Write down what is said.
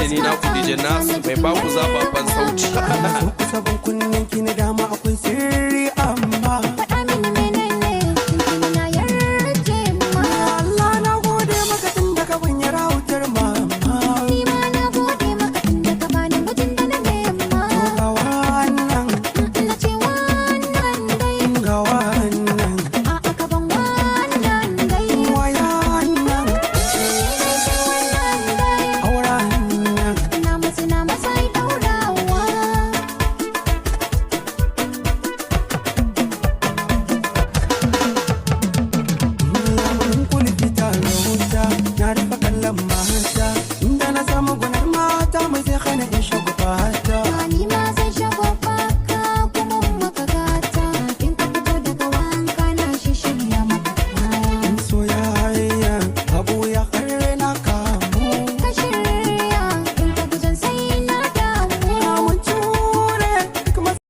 ni naku DJ Nasu, mai baku zafafan sauti. So kusa ban kunnen ki na dama, akwai sirri.